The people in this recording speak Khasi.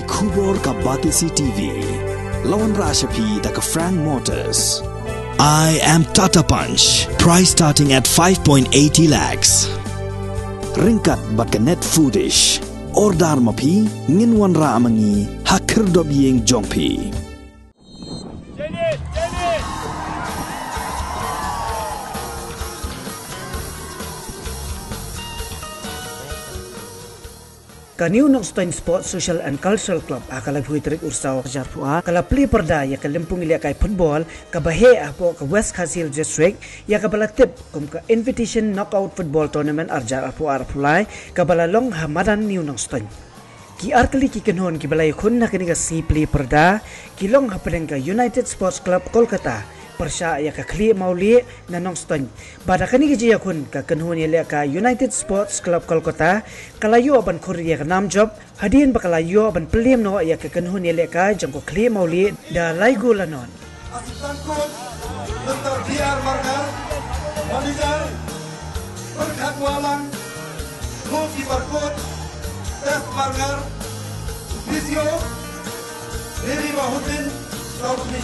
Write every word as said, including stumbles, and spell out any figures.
Khubor ka Batesi T V. La wanrah sha phi da ka Frank Motors. I am Tata Punch. Price starting at five point eighty lakhs. Ryngkat bad ka Net Foodish. Order ma phi, ngin wanrah ma ngi ha khyrdop ïing jong phi. Ka New Nongstoiñ Sports Social and Cultural Club ha ka laiphew tarik u Risaw arhajar arphew ar ka la plie pyrda ïa ka lympung ïalehkai football kaba heh hapoh ka West Khasi Hills District, ïa kaba la tip kum ka Invitation Knockout Football Tournament arhajar arphew ar arphew lai, kaba la long ha madan New Nongstoiñ. Ki ar tylli ki kynhun kiba la ïakhun ha kane ka sngi plie pyrda ki long hapdeng ka United Sports Club Kolkata, pyrshah ïa ka Khlieh Mawlieh na Nongstoiñ. Bad ha kane ka jingïakhun, ka kynhun ïalehkai United Sports Club Kolkata ka la ïoh ban khur ïa ka nam jop hadien ba ka la ïoh ban pynliem noh ïa ka kynhun ïalehkai jong ka Khlieh Mawlieh da lai gol la nod. Assistant coach, Mister D R Marngar, manager, Pyrkhat Wahlang, goalkeeper coach, Tess Marngar, physio, Mary Bahudin, Chowdhury.